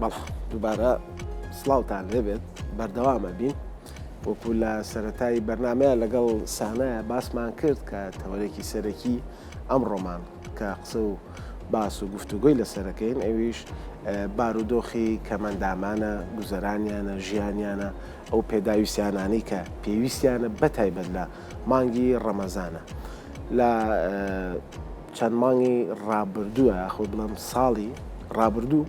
بەڵێ دووبارە سڵاوتان لێبێت بەردەوامە بین وەکو لە سەتای بەرنمەیە لەگەڵ سانایە باسمان کرد کە تەوەرێکی سەرەکی ئەمڕۆمان کە قسە و باس و گفتوگۆی لەسەرەکەین ئەویش بارودۆخی کەمەندامانە گوزەرانیانە ژیانیانە ئەو پێداویستیانانەی کە پێویستیانە بەتایبەت لە مانگی ڕەمەزانە لە چەند مانگی ڕابردووە یاخود بڵێم ساڵی ڕابردوو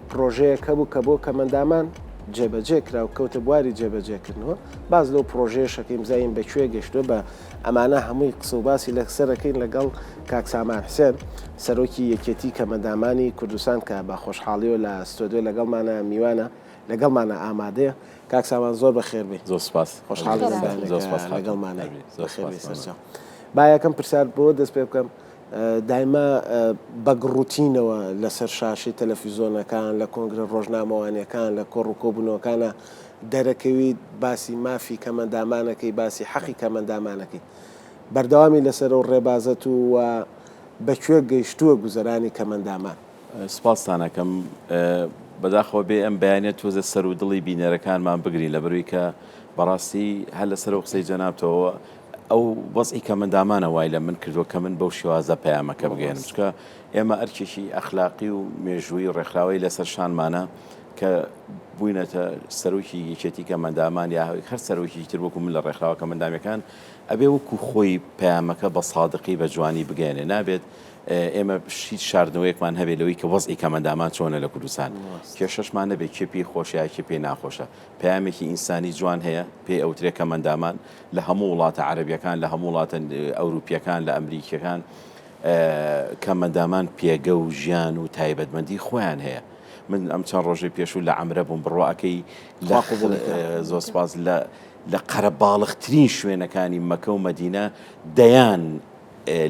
پرۆژەیەک هەبوو کە بۆ کەمەندامان جێبەجێ کرا و کەوتە بواری جێبەجێکردنەوە باز لەو پرۆژەیەشەکەیم زین بە کوێ گەشتووە بە ئەمانە هەمووی قسە و باسی لەسەرەکەین لەگەڵ کاک سامان حسێن سەرۆکی یەکێتی کەمەندامانی کوردستان کە بە خۆشحاڵیەوە لە ستۆدیۆ لەگەڵمانە میوانە لەگەڵمانە ئامادەیە کاک سامان زۆر بەخێر بێی. زۆر سپاس. خۆشحاڵین لە لەگەڵمانای. بەخێر بێی سەرچاو. با یەکەم پرسیار بۆ دەست پێ بکەم دایمە بە گڕوتینەوە لەسەر شاشەی تەلەفیزۆنەکان لە کۆنگرە ڕۆژنامەوانیەکان لە کۆڕ و کۆبوونەوەکانە دەرەکەویت باسی مافی کەمەندامانەکەی باسی حەقی کەمەندامانەکەی بەردەوامی لەسەر ئەو ڕێبازەت و بە کوێ گەیشتووە گوزەرانی کەمەندامان؟ سپاستان ئەکەم. بەداخەوە بێ ئەم بەیانە تۆزێ سەر و دڵی بینەرەکانمان بگرین لەبەروی کە بەڕاستی هەر لەسەر ئەو قسەی جەنابتەوە ئەو وەزعی کەمەندامانە وای لە من کردووە کە من بەو شێوازە پەیامەکە بگەیەنم چونکە ئێمە ئەرکێکی ئەخلاقی و مێژووی و ڕێکخراوەی لەسەر شانمانە کە بووینەتە سەرۆکی یەکێتی کەمەندامان یا هەر سەرۆکی تر وەکو من لە ڕێکخراوە کەمەندامیەکان ئەبێ وەکو خۆی پەیامەکە بە سادقی بە جوانی بگەیەنێ نابێت ئێمە هیچ شاردنەوەیەکمان هەبێت لەوەی کە وەزعی کەمەندامان چۆنە لە کوردستان کێشەشمان نەبێت کێ پێی خۆشە یا کێ پێی ناخۆشە پەیامێکی ئینسانی جوان هەیە پێی ئەوترێ کەمەندامان لە هەموو وڵاتە عەرەبیەکان لە هەموو وڵاتە ئەوروپیەکان لە ئەمریکیەکان کەمەندامان پێگە و ژیان و تایبەتمەندی خۆیان هەیە من ئەم چەند ڕۆژەی پێشوو لە عەمرە بووم بڕواکەی لە زۆر سپاس لە لە قەرەباڵغترین شوێنەکانی مەکە و مەدینە دەیان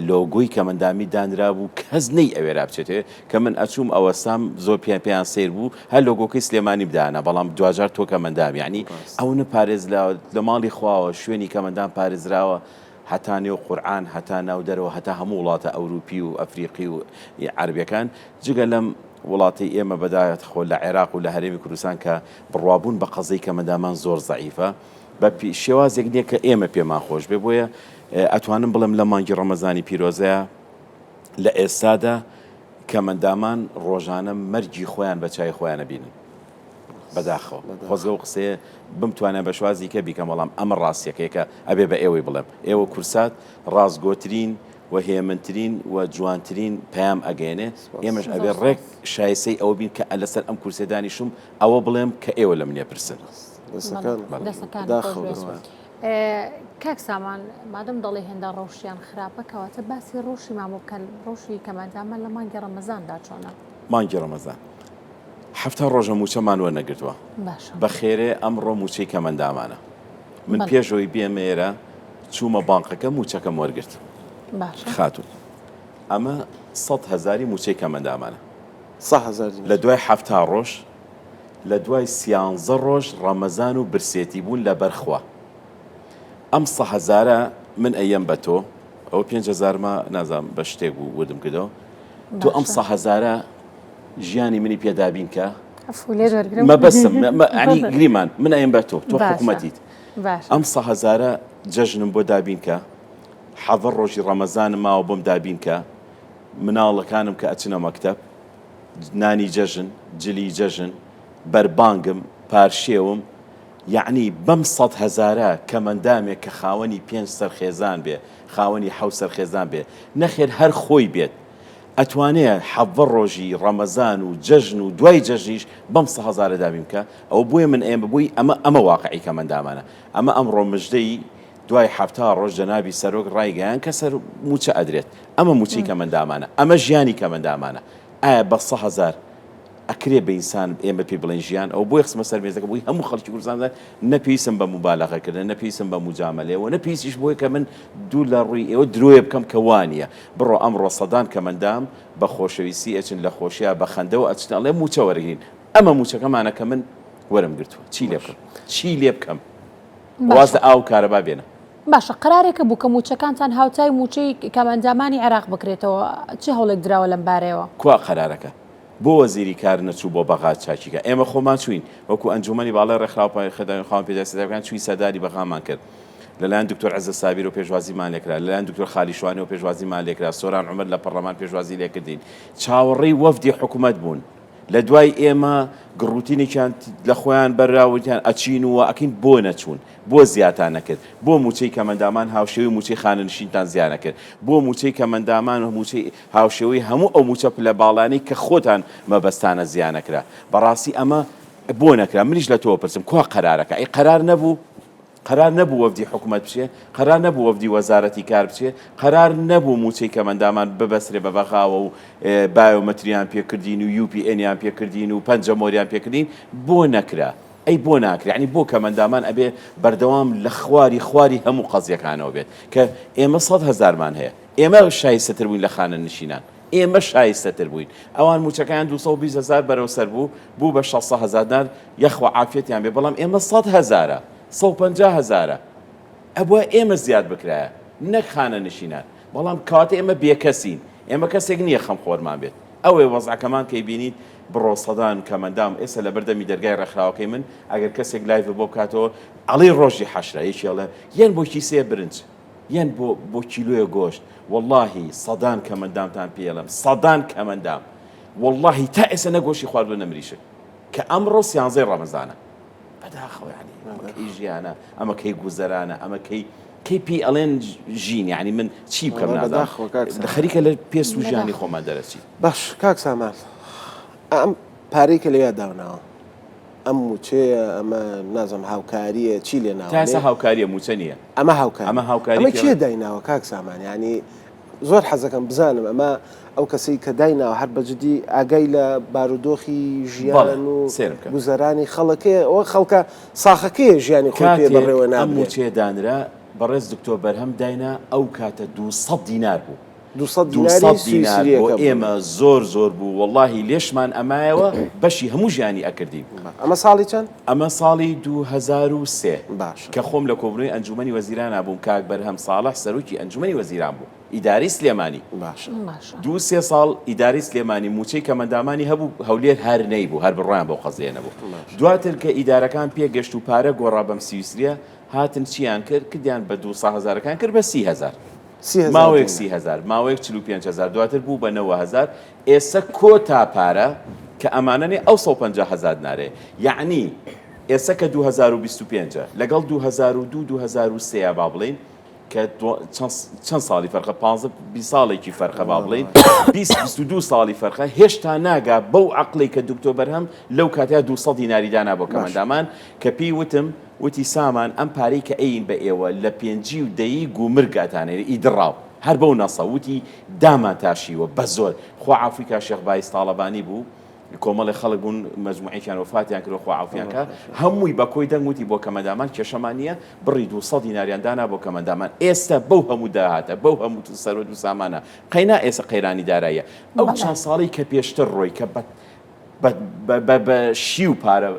لۆگۆی کەمەندامی دانرابوو کەس نەی ئەوێرا بچێتێ کە من ئەچووم ئەوەستام زۆر پێیان پێیان سەیر بوو هەر لۆگۆکەی سلێمانیم دانا بەڵام دواجار تۆ کەمەندام یعنی ئەونە پارێزراوە لە ماڵی خواوە شوێنی کەمەندام پارێزراوە هەتا نێو قورعان هەتا ناو دەرەوە هەتا هەموو وڵاتە ئەوروپی و ئەفریقی و عەربیەکان جگە لەم وڵاتەی ئێمە بەداخەوە لە عێراق و لە هەرێمی کوردستان کە بڕوابوون بە قەزەی کەمەندامان زۆر زەعیفە بە شێوازێک نییە کە ئێمە پێمان خۆش بێ بۆیە ئەتوانم بڵێم لە مانگی ڕەمەزانی پیرۆزەیە لە ئێستادا کەمەندامان ڕۆژانە مەرگی خۆیان بە چای خۆیانە بینن بەداخەوە خۆزگە و قسەیە بمتوانە بە شوازی کە بیکەم بەڵام ئەمە ڕاستیەکەی کە ئەبێ بە ئێوەی بڵێم ئێوە کورسات ڕاستگۆترین و هێمنترین و جوانترین پەیام ئەگەێنێ ئێمەش ئەبێ ڕێک شایسەی ئەوە بین کە لەسەر ئەم کورسێ دانیشم ئەوە بڵێم کە ئێوە لە منێ پرسن. کاک سامان مادەم دەڵێ هێندە ڕەوشیان خراپە کەواتە باسی ڕەوشی مامۆ بکەن ڕەوشی کەمئەندامان لە مانگی ڕەمەزاندا چۆنە؟ مانگی ڕەمەزان حەفتا ڕۆژە مووچەمان وەرنەگرتووە باشە بەخێرێ ئەمڕۆ مووچەی کەمئەندامانە من پێش ئەوەی بێمە ئێرە چوومە بانقەکە مووچەکەم وەرگرت باشە خاتوو ئەمە سەد هەزاری مووچەی کەمئەندامانە سە هەزار دینار. لە دوای حەفتا ڕۆژ لە دوای سیانزە ڕۆژ ڕەمەزان و برسێتی بوون لە بەر خوا ئەم سە هەزارە من ئەیەم بە تۆ ئەوە پێنج هەزارمە نازانم بە شتێک بوو وردم کردەوە تۆ ئەم باشە. سە هەزارە ژیانی منی پێ دابین کە عەفو لێت وەرگرم. مەبەستم ئەنی گریمان من ئەیەم بە تۆ تۆ باشە. حکومەتیت باشە. ئەم سە هەزارە جەژنم بۆ دابین کە حەڤە ڕۆژی ڕەمەزانم ماوە بۆم دابین کە مناڵەکانم کە ئەچنە مەکتەب نانی جەژن، جلی جەژن، بەربانگم، پارشێوم، یەعنی بەم سەد هەزارە کەمەندامێک کە خاوەنی پێنج سەر خێزان بێ، خاوەنی حەوت سەر خێزان بێ، نەخێر هەر خۆی بێت، ئەتوانێ حەڤە ڕۆژی ڕەمەزان و جەژن و دوای جەژنیش بەم سە هەزارە دابین بکا؟ ئەوە بۆیە من ئەیەم بۆی ئەمە ئەمە واقعی کەمەندامانە. ئەمە ئەمڕۆ مژدەی دوای حەفتا ڕۆژ جەنابی سەرۆک ڕایگەیاند کە سەر مووچە ئەدرێت. ئەمە مووچەی کەمەندامانە. ئەمە ژیانی کەمەندامانە. ئایا بە سە هەزار ئەکرێ بە ئینسان ئێمە پێی بڵێین ژیان؟ ئەوە بۆیە خستمە سەر مێزەکە بۆی هەموو خەڵکی کوردستان بزانن نە پێویستم بە موبالەغە کردن، نە پێویستم بە موجامەلەیە و نە پێویستیش بۆیە کە من دوور لە ڕووی ئێوە درۆیە بکەم کە وا نییە. بڕۆ ئەمڕۆ سەدان کەمەندام بە خۆشەویستی ئەچن لە خۆشیا بە خەندەوە ئەچن ئەڵێن مووچە وەرەگرین. ئەمە مووچەکەمانە کە من وەرم گرتووە. چی لێ بکەم؟ چی لێ بکەم؟ واز لە ئاو و کارەبا بێنە. باشە قەرارێکە بوو کە مووچەکانتان هاوتای مووچەی کامئەندامانی عێراق بکرێتەوە، چ هەوڵێک دراوە لەم بارەیەوە؟ کوا قەرارەکە؟ بۆ وەزیری کار نەچوو بۆ بەغا چاکی کا؟ ئێمە خۆمان چووین وەکو ئەنجوومەنی باڵای ڕێکخراوە خاوەن پێداویستییەکان چووین سەردانی بەغامان کرد. لەلایەن دکتۆر عزەت سابیرەوە پێشوازیمان لێکرا، لەلایەن دکتۆر خالی شوانیەوە پێشوازیمان لێکرا، سۆران عومەر لە پەڕلەمان پێشوازی لێکردین. چاوەڕێی وەفدی حکومەت بوون. لە دوای ئێمە گڕوتینێکیان لە خۆیان بەررا وتیان ئەچین و ئەکەین بۆ نەچوون؟ بۆ زیاتان نەکرد؟ بۆ مووچەی کەمەندامان هاوشێوەی مووچەی خانەنشینتان زیا نەکرد؟ بۆ مووچەی کەمەندامان و مووچەی هاوشێوەی هەموو ئەو مووچە پلە باڵانەی کە خۆتان مەبەستانە زیا نەکرا؟ بەڕاستی ئەمە بۆ نەکرا؟ منیش لە تۆ پرسم کوا قەرارەکە؟ ئەی قەرار نەبوو؟ قەرار نەبوو وەفدی حکومەت بچێ، قەرار نەبوو وەفدی وەزارەتی کار بچێ، قەرار نەبوو مووچەی کەمئەندامان ببەسترێ بە بەغاوە و بایۆمەتریان پێ کردین و UPN یان پێ کردین و پەنجەمۆریان پێ کردین، بۆ نەکرا؟ ئەی بۆ ناکرێ؟ یەعنی بۆ کەمئەندامان ئەبێ بەردەوام لە خواری خواری هەموو قەزیەکانەوە بێت کە ئێمە 100 هەزارمان هەیە، ئێمە شایستەتر بووین لە خانەنشینان، ئێمە شایستەتر بووین، ئەوان مووچەکەیان 220 هەزار بەرەو سەر بوو، بوو بە 600 هەزار دینار، یەخوا عافیەتیان بێ، بەڵام ئێمە 100 هەزارە، 150 هەزارە، ئەبوایە ئێمە زیاد بکرایە نەک خانەنشینان، بەڵام کەواتە ئێمە بێکەسین، ئێمە کەسێک نییە خەمخۆرمان بێت، ئەوەیە وەزعەکەمان کەی بینیت بڕۆ سەدان کەمەندام ئێستا لەبەر دەمی دەرگای ڕێکخراوەکەی من ئەگەر کەسێک live بۆ بکاتەوە ئەڵێی ڕۆژی حەشرە یەکی ئەڵێ یەن بۆ کیسەیە برنج یان بۆ بۆ کیلۆیە گۆشت وەڵاهی سەدان کەمەندامتان پێ ئەڵێم سەدان کەمەندام وەڵاهی تا ئێستا نە گۆشتی خواردوە نە مریشک کە ئەمڕۆ سیانزەی ڕەمەزانە بەداخەوە یعنی ئەمە کەی ژیانە ئەمە کەی گوزەرانە ئەمە کەی کەی پێی ئەڵێن ژین یعنی من چی بکەم وەڵا نازانم بەداخەوە کاک سامان. خەریکە لە پێست و ژیانی خۆمان دەرەچین. باش کاک سامان ئەم پارەی کە لەویا داوناوە ئەم موچەیە ئەمە نازم هاوکاریە چی لێ تا ئێستا ناوە هاوکاریە موچە نییە ئەمە هاوکاری ئەمە هاوکاری ئەمە پێ کێ دایناوە کاک سامان یعنی زۆر حەزەکەم بزانم ئەمە ئەو کەسەی کە دایناوە هەر بە جدی ئاگای لە بارودۆخی بەڵێ ژیان و سەیرم کە. گوزەرانی خەڵەکەیە ئەوە خەڵکە ساخەکەیە ژیانی خۆی پێ کاتێک بەڕێوە ئەم نابرێ. موچەیە دانرا بەڕێز دکتۆر بەرهەم داینا ئەو کاتە 200 دینار بوو 200 دوو دیناری سەد دینار بۆ سویسریەکە بوو. ئێمە زۆر زۆر بوو وەڵاهی لێشمان ئەمایەوە بەشی هەموو ژیانی ئەکردین. ئەمە ساڵی چەند؟ ئەمە ساڵی 2003 باشە. کە خۆم لە کۆبوونەوەی ئەنجوومەنی وەزیرانا بووم کاک بەرهەم ساڵح سەرۆکی ئەنجوومەنی وەزیران بوو ئیدارەی سلێمانی. باشە. باشە. دوو سێ ساڵ ئیدارەی سلێمانی مووچەی کەمەندامانی هەبوو هەولێر هەر نەیبوو هەر بڕوایان بەو قەزیە نەبوو باشە. دواتر کە ئیدارەکان پێگەشت و پارە گۆڕا بەم سویسریە هاتن چیان کرد کردیان بە 200 هەزارەکان کرد بە 30 هەزار. 30 هەزار ماوەیەک دینار. 30 هەزار، ماوەیەک 45 هەزار، دواتر بوو بە 90 هەزار، ئێسە کۆتا پارە کە ئەمانەنێ ئەو 150 هەزار دینارەیە. یەعنی ئێسە کە 2025 ە لەگەڵ 2002 2003 با بڵێین کە چەند ساڵی فەرقە پانزە 20 ساڵێکی فەرقە با بڵێین 20 22 ساڵی فەرقە هێشتا ناگا بەو عەقڵی کە دکتۆر بەرهەم لەو کاتەیا 200 دیناری دانا بۆ باش. کەمەندامان کە پێی وتم وتی سامان ئەم پارەی کە ئەیین بە ئێوە لە پێنجی و دەیی گومرگ ئەتانێرێ ئی دڕاو هەر بەو نەسە وتی دامان تاشیوە بە زۆر خوا عەفوی کا شێخ بایز تاڵەبانی بوو کۆمەڵێ خەڵک بوون مەجموعێکیان وەفاتیان کرد خوا عەفویان کا هەمووی بە کۆی دەنگ وتی بۆ کەمەندامان کێشەمان نییە بڕی 200 دیناریان دانا بۆ کەمەندامان ئێستا بەو هەموو داهاتە بەو هەموو سەروەت و سامانە قەینا ئێستا قەیرانی داراییە ئەو چەند ساڵی کە پێشتر ڕۆی کە بە بە شیو پارە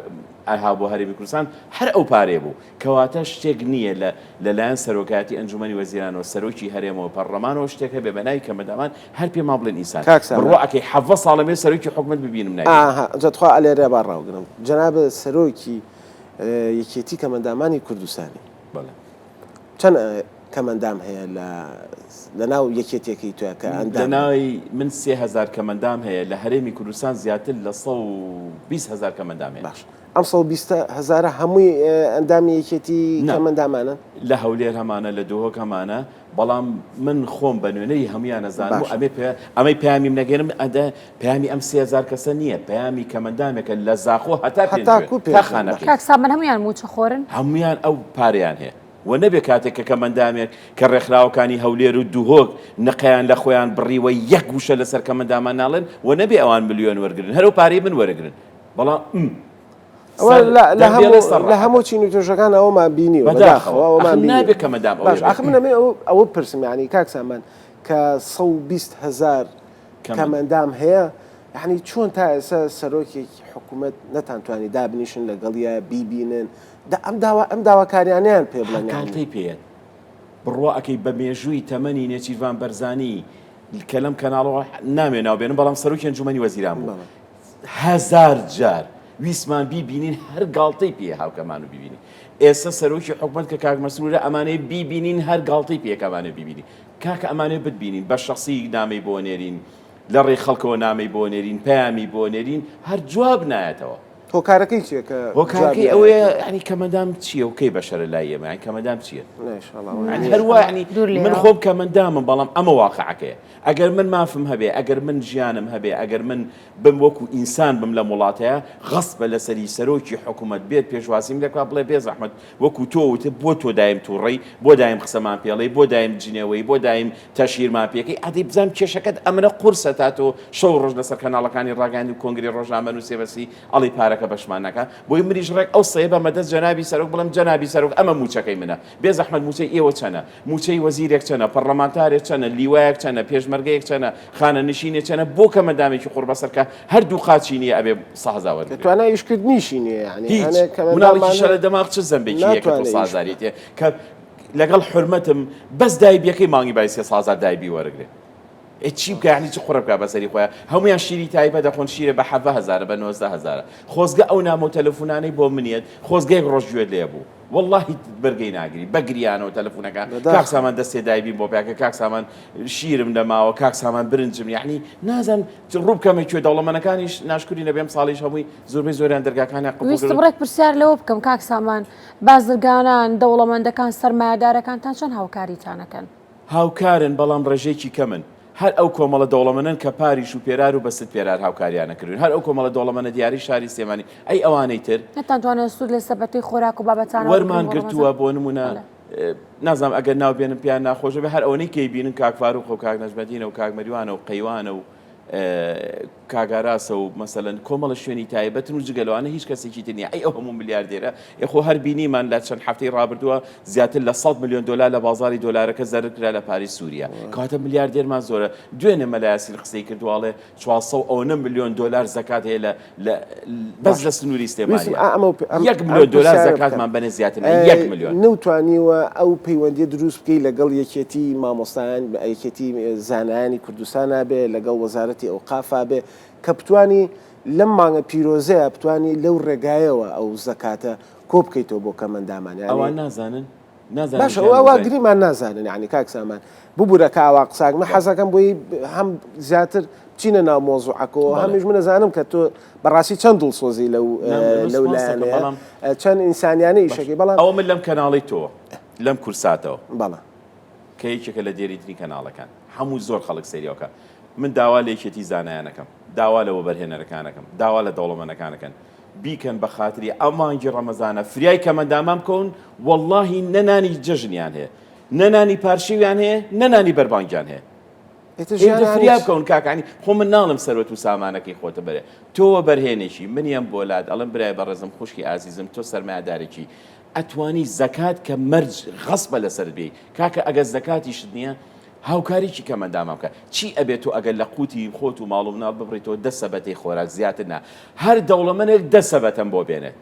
ئەها بۆ هەرێمی کوردستان هەر ئەو پارەیە بوو کەواتە شتێک نییە لە لەلایەن سەرۆکایەتی ئەنجومەنی وەزیرانەوە سەرۆکی هەرێمەوە پەڕلەمانەوە شتێک هەبێ بە ناوی کەمەدامان هەر پێمان بڵێن ئینسان کاک سامان بڕوا ئەکەی 17 ساڵە مێ سەرۆکی حکومەت ببینم نایبینم. ئاها جا تخوا ئەلێرە با ڕاوگرم جەنابت سەرۆکی یەکێتی کەمەندامانی کوردستانی بەڵێ. چەند کەمەندام هەیە لە لەناو یەکێتیەکەی تۆ کە ئەندام لە ناوی من 3000 کەمەندام هەیە لە هەرێمی کوردستان زیاتر لە 120 هەزار کەمەندام هەیە. باش ئەم 120 هەزارە هەمووی ئەندامی یەکێتی نا. کەمەندامانن؟ لە هەولێر هەمانە لە دهۆک هەمانە بەڵام من خۆم بە نوێنەری هەموویان ئەزانم و باشە. ئەمەی پێ ئەمەی پەیامیم نەگەێنم ئەدە پەیامی ئەم 3000 کەسە نییە پەیامی کەمەندامێکە لە زاخۆ هەتا هەتا پێنجوێن کو تا پێنجوێن خانەقین. کاک سامان هەموویان مووچەخۆرن؟ هەموویان ئەو پارەیان هەیە. وە نەبێ کاتێک کە کەمەندامێک کە ڕێکخراوەکانی هەولێر و دهۆک نقەیان لە خۆیان بڕیوە یەک وشە لەسەر کەمەندامان ناڵێن وە نەبێ ئەوان ملیۆن وەرگرن هەر ئەو پارەی من وەرەگرن بەڵام م. ئەوە سەر لە لە دەم هەموو بێڵێ سەر لە ڕەحەتە. هەموو چین و توێژەکان ئەوەمان بینیوە بەداخەوە بەداخەوە ئەخ ئەوەمان بینیوە نابێ کەمەندام باش ئەوەی ئاخر من ئەمەی ئەوە ئەوە بپرسم یانی کاک سامان کە 120 هەزار کەمەند. کەمەندام هەیە یانی چۆن تا ئێستا سەرۆکێکی حکوومەت نەتانتوانی دابنیشن لەگەڵیا بیبینن دا ئەم داوا ئەم داواکاریانەیان پێ هەر بڵێن یانی. گاڵتەی پێیەت. بڕوا ئەکەی بە مێژووی تەمەنی نێچیرڤان بەرزانی کە لەم کەناڵەوە نامەوێ ناو بێنم بەڵام سەرۆکی ئەنجومەنی وەزیران بوو. بەڵێ. هەزار جار ویستمان بیبینین هەر گاڵتەی پێ هاوکەمان و بیبینین. ئێستا سەرۆکی حکومەت کە کاک مەسرورە ئەمانەیە بیبینین هەر گاڵتەی پێ کەمانە بیبینین. کاکە ئەمانەیە بتبینین بە شەخسی نامەی بۆ نێرین لە ڕێی خەڵکەوە نامەی بۆ نێرین پەیامی بۆ نێرین هەر جواب نایەتەوە. هۆکارەکەی چیە کە هۆکارەکەی ئەوەیە یانی کەمەندام چییە و کەی بەشەرە لای ئێمە یانی کەمەندام چییە؟ هەروا یانی من خۆم کەمەندامم بەڵام ئەمە واقعەکەیە ئەگەر من مافم هەبێ ئەگەر من ژیانم هەبێ ئەگەر من بم وەکو ئینسان بم لەم وڵاتەیە غەسبە لەسەری سەرۆکی حکوومەت بێت پێشوازیم لێ بکا بڵێ بێ زەحمەت وەکو تۆ وتت بۆ تۆ دایم توڕەی بۆ دایم قسەمان پێڵێی بۆ دایم جنێوەی بۆ دایم تەشهیرمان پێکەی ئەدی بزانم کێشەکەت ئەمنە قورسە تا تۆ شەو ڕۆژ لەسەر کەناڵەکانی ڕاگەیاند و کۆنگرەی ڕۆژنامەنووسێ بەسی ئەڵی پارەکە بەشمان ناکا بۆی منیش ڕێک ئەو سەیە بەمە دەست جەنابی سەرۆک بڵێم جەنابی سەرۆک ئەمە موچەکەی منە بێ زەحمەت موچەی ئێوە چەنە موچەی وەزیرێک چەنە پەڕلەمانتارێ چەنە لیوایەک چەنە پێشمەرگەیەک چەنە خانەنشینێ چەنە بۆ کەمەندامێکی قوڕبەسەر کە هەردوو قاچی نییە ئەبێ سەهزا وەرگرێ. توانای ئیشکردنیشی نییە یانی هیچ هەنێ مناڵێکی کەمەندامان شەلە دەماغ چ زەنبێکی هەیە کە تۆ ناتوانێ ئیش بکا. سازاریت هەیە کە لەگەڵ حورمەتم بەس دایبیەکەی مانگی بای سێ سازار دایبی وەرگرێ ئێ چی بکا یانی چ قوڕە بکا بەسەری خۆیا هەموویان شیری تایبە دەخۆن شیرە بە حەڤە هەزارە بە 19 هەزارە خۆزگە ئەو نامە و تەلەفونانەی بۆ منیەت خۆزگە یەک ڕۆژ گوێت لێ بوو وەڵاهی بەرگەی ناگری بە گریانەوە تەلەفونەکە کاک سامان دەستێ دایبیم بۆ پیاکە کاک سامان شیرم نەماوە کاک سامان برنجم یعنی نازانم ڕوو بکەمە کوێ دەوڵەمەنەکانیش ناشکری نەبێ ئەم ساڵیش هەمووی زۆربەی زۆریان دەرگاکانیان قفڵ ویستم کردن. ڕێک پرسیار لەوە بکەم کاک سامان بازرگانان دەوڵەمەندەکان سەرمایەدارەکانتان چەند هاوکاریتان ئەکەن؟ هاوکارن بەڵام ڕێژەیەکی کەمن هەر ئەو کۆمەڵە دەوڵەمەنەن کە پاریش و پێرار و بەست پێرار هاوکاریانە کردوین هەر ئەو کۆمەڵە دەوڵەمەنە دیارەی شاری سلێمانی ئەی ئەوانەی تر؟ نەتانتوانیوە سوود لە سەبەتەی خۆراک و بابەتانە وەربگرن وەرمان بۆ گرتووە ڕەمەزان؟ بۆ نمونە بەڵێ. نازانم ئەگەر ناو بێنم پێیان ناخۆشە بێ هەر ئەوەنەی کەی بینن کاک فاروقە و کاک نەجمەدینە و کاک مەریوانە و قەیوانە و کاک ئاراسە و مەسەلەن کۆمەڵە شوێنی تایبەتن و جگە لەوانە هیچ کەسێکی تر نییە ئەی ئەو هەموو ملیاردێرە ئێ خۆ هەر بینیمان لە چەند هەفتەی ڕابردووە زیاتر لە 100 ملیۆن دۆلار لە بازاری دۆلارەکە زەرر کرا لە پارەی سووریا کەواتە ملیاردێرمان زۆرە دوێنێ مەلا یاسین قسەی کرد و ئەڵێ 400 ئەوەنە ملیۆن دۆلار زەکات هەیە لە لە بەس لە سنووری ویستم سلێمانیە ئا ئەمە و ئەم یەک ئەم ملیۆن دۆلار پرسیارە بکەم زەکاتمان بەنێ زیاتر نیە یەک ملیۆن. نەوتوانیوە ئەو پەیوەندیە دروست بکەی لەگەڵ یەکێتی مامۆستایان یەکێتی زانایانی کوردستانا بێ لەگەڵ وەزارەتی ئەوقافا بێ کە بتوانی لەم مانگە پیرۆزەیا بتوانی لەو ڕێگایەوە ئەو زەکاتە کۆ بکەیتەوە بۆ کەمەندامان یانی ئەوان نازانن نازانن باشە ژیان ئەوە وزای. گریمان نازانن یانی کاک سامان ببورە کە ئاوا قساک من حەزەکەم بۆی هەم زیاتر بچینە ناو مۆزوعەکەوە بەڵێ. هەمیش من ئەزانم کە تۆ بەڕاستی چەند دڵسۆزی لەو نا من لەو سوپاست دەکەم لایەنەیە بەڵام چەند ئینسانیانە باش ئیشەکەی بەڵام ئەوە من لەم کەناڵەی تۆ لەم کورساتەوە بەڵێ کە یەکێکە لە دێرینترین کەناڵەکان هەموو زۆر خەڵک سەیری ئەوکا من داوا لە یەکێتی زانایان ئەکەم داوا لە وەبەرهێنەرەکان ئەکەم داوا لە دەوڵەمەنەکان ئەکەن بیکەن بە خاتری ئەم مانگی ڕەمەزانە فریای کەمەندامان بکەون وەڵاهی نە نانی جەژنیان هەیە نە نانی پارشێویان هەیە نە نانی بەربانگیان هەیە ئیتر ئێ دە ژیانیان فریا هیچ بکەون کاک عنی خۆ من ناڵێم سەروەت و سامانەکەی خۆتە بەرێ تۆ وەبەرهێنێکی من یەم بۆ لات ئەڵێم برای بەڕێزم خوشکی ئازیزم تۆ سەرمایەدارێکی ئەتوانی زەکات کە مەرج غەسبە لەسەرت بێی کاکە ئەگەر زەکاتیشت نییە هاوکاریی کەمئەندامان بکە چی ئەبێ تۆ ئەگەر لە قوتی خۆت و ماڵ و مناڵ ببڕیتەوە دە سەبەتەی خۆراک زیاتر نا هەر دەوڵەمەنێک دە سەبەتەم بۆ بێنێت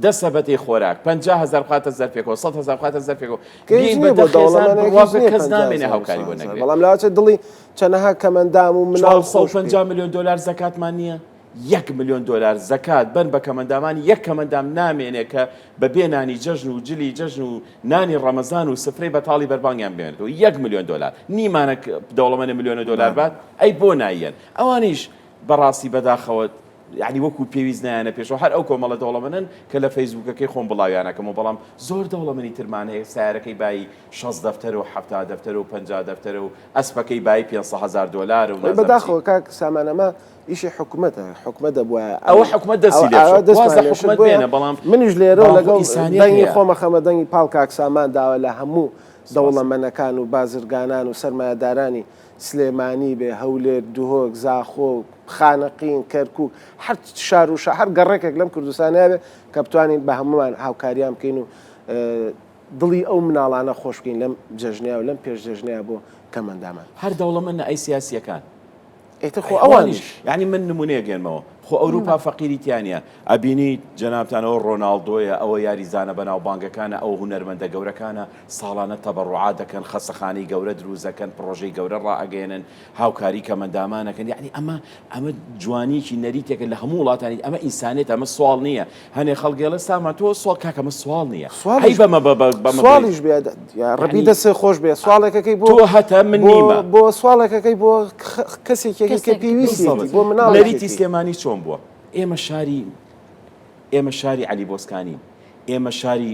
دە سەبەتەی خۆراک 50 هەزار بخاتە زەرفێکەوە 100 هەزار بخاتە زەرفێکەوە کە هیچ بێین بە نییە دە بۆ خێزان دەوڵەمەنێک بڕوا هیچ بکە نییە کەس 50 نامێنێ هەزار و هاوکاری بۆ 100 هەزار نەگرێ بەڵام لەوەچێ دڵی چەنەها کەمەندام و مناڵ خۆش بکەی. 450 ملیۆن دۆلار زەکاتمان نییە؟ یەک ملیۆن دۆلار زەکات بەن بە کەمەندامان یەک کەمەندام نامێنێ کە بە بێ نانی جەژن و جلی جەژن و نانی ڕەمەزان و سفرەی بەتاڵی بەربانگیان بمێنێتەوە یەک ملیۆن دۆلار نیمانە دەوڵەمەنە ملیۆنە دۆلار بات ئەی بۆ نایەن ئەوانیش بەڕاستی بەداخەوە یعنی وەکو پێویست نایەنە پێشەوە هەر ئەو کۆمەڵە دەوڵەمەنن کە لە فەیسبوکەکەی خۆم بڵاویانەکەمەوە بەڵام زۆر دەوڵەمەنی ترمان هەیە سیارەکەی بایی 60 دەفتەر و 70 دەفتەر و 50 دەفتەرە و ئەسپەکەی بایی 500 هەزار دۆلارە و خۆی نازانم چی. بەداخەوە کاک سامان ئەمە ئیشی حکومەتە حکومەت دەبوایە ئەوە حکومەت دەستی لێ ئەوە بشۆ واز دەستمان لە لێ شت حکومەت بۆیە بێنە بەڵام منیش لێرەوە بەڵام خۆ لەگەڵ ئینسانیەت دەنگی هەیە. خۆمە خەمە دەنگی پاڵ کاک سامان داوە لە هەموو سپاس. دەوڵەمەنەکان و بازرگانان و سەرمایەدارانی سلێمانی بێ هەولێر دهۆک زاخۆ خانەقین کەرکوک هەر شار و شا هەر گەڕەکێک لەم کوردستانە بێ کە بتوانین بە هەموومان هاوکاریان بکەین و دڵی ئەو مناڵانە خۆش بکەین لەم جەژنەیا و لەم پێش جەژنەیا بۆ کەمئەندامان. هەر دەوڵەمەند نا ئەی سیاسیەکان. ئیتر خۆ ئەوانیش. یانی من نمونەیەک گەێنمەوە. خۆ ئەوروپا فەقیری تیا نیە ئەبینی جەنابتان ئەوە ڕۆناڵدۆیە ئەوە یاریزانە بەناوبانگەکانە ئەوە هونەرمەندە گەورەکانە ساڵانە تەبەڕوعات دەکەن خەسەخانەی گەورە دروست دەکەن پڕۆژەی گەورە ڕائەگەیەنن هاوکاری کەمەندامان ئەکەن یەعنی ئەمە ئەمە جوانیەکی نەریتێکە لە هەموو وڵاتانی ئەمە ئینسانێتە ئەمە سواڵ نییە هەنێ خەڵک ئەڵێ سامان تۆ سواڵ کاکە ئەمە سواڵ نییە سواڵیش عەیبە مە بە بە بەمە بڵێی سواڵیش بێ یا ڕەبی یەعنی دەستێ خۆش بێ سواڵێکەکەی بۆ تۆ هەتە من بۆ نیمە بۆ سواڵێکەکەی بۆ کەسێکێکی کە کەسێک پێویستیەتی بالضبط بۆ نەریتی مناڵێکێکی سلێمانی چۆن بووە ئێمە شاری ئێمە شاری عەلی بۆسکانین ئێمە شاری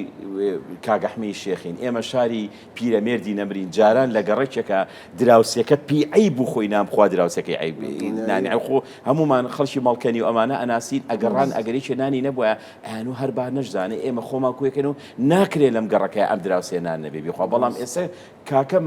کاک ئەحمەی شێخین، ئێمە شاری پیرەمێردی نەمرین، جاران لە گەڕەکێکا دراوسێکە پێی عەیب بوو خۆی نان بخوا دراوسێکەی عەیب نانی عەیب خۆ هەموومان خەڵکی مەڵکەنی و ئەمانە ئەناسین ئەگەڕان ئەگەر یەکێ نانی نەبوایە ئەیانو هەر با نەشزانێ ئێمە خۆمان کوێکەن و ناکرێ لەم گەڕەکەیا ئەم دراوسێ نان نەبێ بیخوا بەڵام ئێستا کاکەم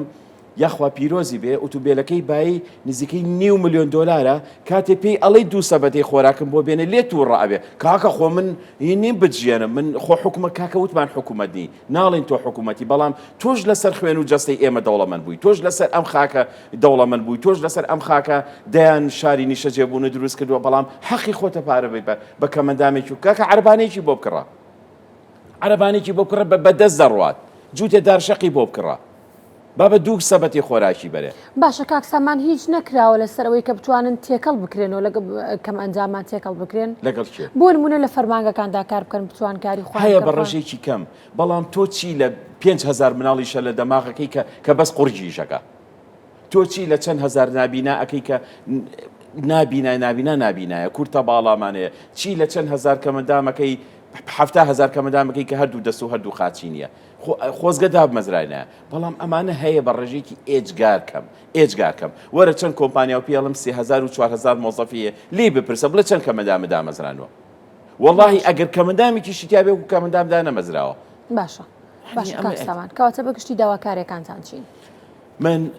یاخوا پیرۆزی بێ ئوتوبێلەکەی بایی نزیکەی نیو ملیۆن دۆلارە کاتێ پێی ئەڵێی دوو سەبەتەی خۆراکم بۆ بێنە لێت توڕە ئەبێ کاکە خۆ من هی نیم بتژێنم من خۆ حکومە کاکە وتمان حکومەت نی ناڵێین تۆ حکومەتی بەڵام تۆش لەسەر خوێن و جەستەی ئێمە دەوڵەمەند بووی تۆش لەسەر ئەم خاکە دەوڵەمەند بووی تۆش لەسەر ئەم خاکە دەیان شاری نیشەجێبوونت دروست کردووە بەڵام حەقی خۆتە پارە بەی بە کەمەندامێکی و کاکە عەرەبانەیەکی بۆ بکڕە عەرەبانێکی بۆ بکڕە بە دەست دەڕوات جووتێ دارشەقی بۆ بکڕە با بە دوو سەبەتی خۆراکی بەرێ. باشە کاک سامان هیچ نەکراوە لەسەر ئەوەی کە بتوانن تێکەڵ بکرێنەوە لەگە کەمئەندامان تێکەڵ بکرێن؟ لەگەڵ کێ؟ بۆ نمونە لە فەرمانگەکاندا کار بکەن بتوان کاری خۆیان هەیە بکەن بە خۆیان. ڕێژەیەکی کەم بەڵام تۆ چی لە 5000 مناڵیشە لە دەماغەکەی کە کە بەس قوڕگی ئیشەکا تۆ چی لە چەند هەزار نابینا ئەکەی کە نابینای نابینا نابینایە کورتە باڵامانەیە چی لە چەند هەزار کەمەندامەکەی 70 هەزار کەمەندامەکەی کە هەردوو دەست و هەردوو قاچی نییە خۆزگە دابمەزراینایە بەڵام ئەمانە هەیە بە ڕێژەیەکی ئێجگار کەم ئێجگار کەم وەرە چەند کۆمپانیا و پێڵم 3000 و 4000 مۆزەفی هەیە لێی بپرسە بڵێ چەند کەمەندامە دامەزرانوە وەڵاهی ئەگەر کەمەندامێکیشی تیا بێ وەکو کەمەندام دانەمەزراوە. باشە باشە کاک سامان کەواتە بە گشتی داواکاریەکانتان چین؟ من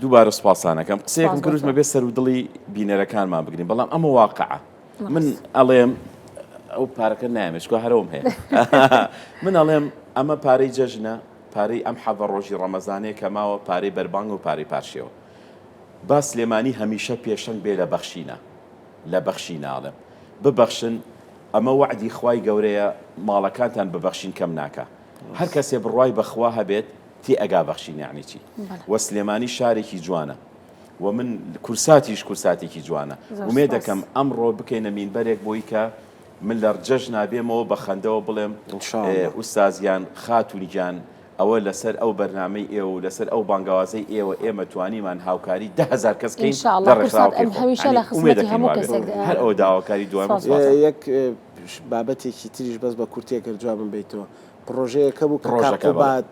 دووبارە سوپاستان ئەکەم قسەیەکم کرد وتم ئەبێ سەر و دڵی بینەرەکانمان بگرین بەڵام ئەمە واقعە من ئەڵێم ئەو پارەکە نامێ چکە هەرەوم هەیە من ئەڵێم ئەمە پارەی جەژنە پارەی ئەم حەڤە ڕۆژی ڕەمەزانەیە کە ماوە پارەی بەربانگ و پارەی پارشێوە با سلێمانی هەمیشە پێشەنگ بێ لە بەخشینە لە بەخشینە ئەڵێم ببەخشن ئەمە وەعدی خوای گەورەیە ماڵەکانتان ببەخشین کەم ناکا هەر کەسێ بڕوای بەخوا هەبێت تێ ئەگا بەخشین یەعنی چی وە سلێمانی شارێکی جوانە و من کورساتیش کورساتێکی جوانە ئومێدەکەم ئەمڕۆ بکەینە مینبەرێک بۆی کە من لە جەژنا بێمەوە بە خەندەوە بڵێم ئوستاز گیان خاتوون گیان ئەوە لەسەر ئەو بەرنامەی ئێوە و لەسەر ئەو بانگەوازەی ئێوە ئێمە توانیمان هاوکاری 10هزار کەس بکەین لە ڕێکخراوەکەی خۆم یانی ئومێدەکەین وابێت هەر ئەوە داواکاری دوام یەک بابەتێکی تریش بەس بە کورتێک گەر جوابم بەیتەوە پڕۆژەیەک هەبوو کە کاک قوباد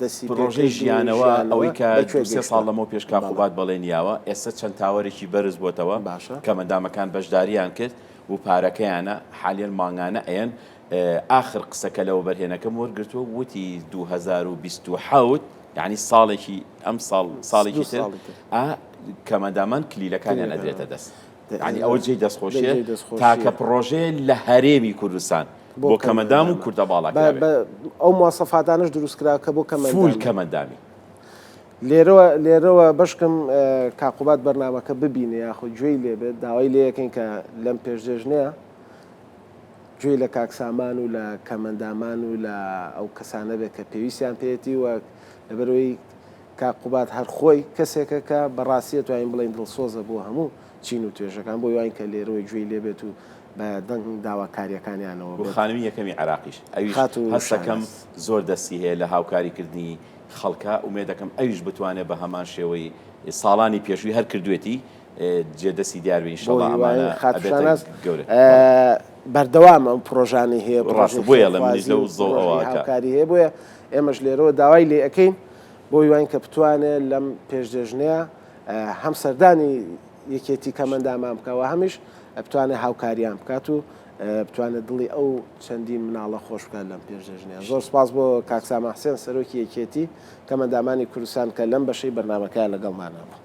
دەستی پێ پڕۆژەی ژیانەوە ئەوەی کە سێ ساڵ لەمەو پێش کاک قوباد بەڵێنی یاوە ئێستا چەند tower ێکی بەرز بۆتەوە کەمئەندامەکان بەشداریان کرد و پارەکەیانە حالیەن مانگانە ئەیەن ئاخر قسە کە لە وەبەرهێنەکەم وەرگرتووە وتی 2027 یعنی ساڵێکی ئەم ساڵ ساڵێکی تر ئا کەمئەندامان کلیلەکانیان ئەدرێتە دەست یعنی ئەوە جێی دەستخۆشیە تاکە پڕۆژەیە لە هەرێمی کوردستان بۆ کەمەندام و کوردە باڵا کرابێ. ئەو مواسەفاتانەش دروست کرا کە بۆ کەمەندامی. فول کەمەندامی. لێرەوە لێرەوە بەشکم کاک قوباد بەرنامەکە ببینێ یاخود گوێی لێ بێت داوای لێ ئەکەین کە لەم پێشجێژنەیە گوێی لە کاک سامان و لە کەمەندامان و لە ئەو کەسانە بێت کە پێویستیان پێیەتی و لەبەرئەوەی کاک قوباد هەر خۆی کەسێکە کە بەڕاستی ئەتوانین بڵێین دڵسۆزە بۆ هەموو چین و توێژەکان بۆی واین کە لێرەوە گوێی لێ بێت و بە دەنگ داواکارییەکانیانەوە بێت. خانمی یەکەمی عێراقیش ئەویش خاتوو هەستەکەم شاناز. زۆر دەستی هەیە لە هاوکاری کردنی خەڵکا ئومێدەکەم ئەویش بتوانێت بە هەمان شێوەی ساڵانی پێشووی هەر کردوێتی جێ دەستی دیار بێ بۆ ئینشەڵا هیوایین ئەمانە خاتوو ئەبێتە شاناز گەورە بەڵێ. بەردەوام ئەم پڕۆژانەی هەیە ڕاستە پڕۆژەی بۆیە ئەڵێم منیش خێرخوازی لەو و زەوقەوە پڕۆژەی کە. هاوکاری هەیە بۆیە ئێمەش لێرەوە داوای لێ ئەکەین بۆ هیواین کە بتوانێت لەم پێشجێژنەیە هەم سەردانی یەکێتی کەمەندامان بکا و هەمیش بتوانێت هاوکاریان بکات و بتوانێت دڵی ئەو چەندین مناڵە خۆش بکات لەم پێشجێژنەیە. زۆر سپاس بۆ کاک سامان حسێن سەرۆکی یەکێتی کەمەندامانی کوردستان کە لەم بەشەی بەرنامەکەیا لەگەڵمانا بوو.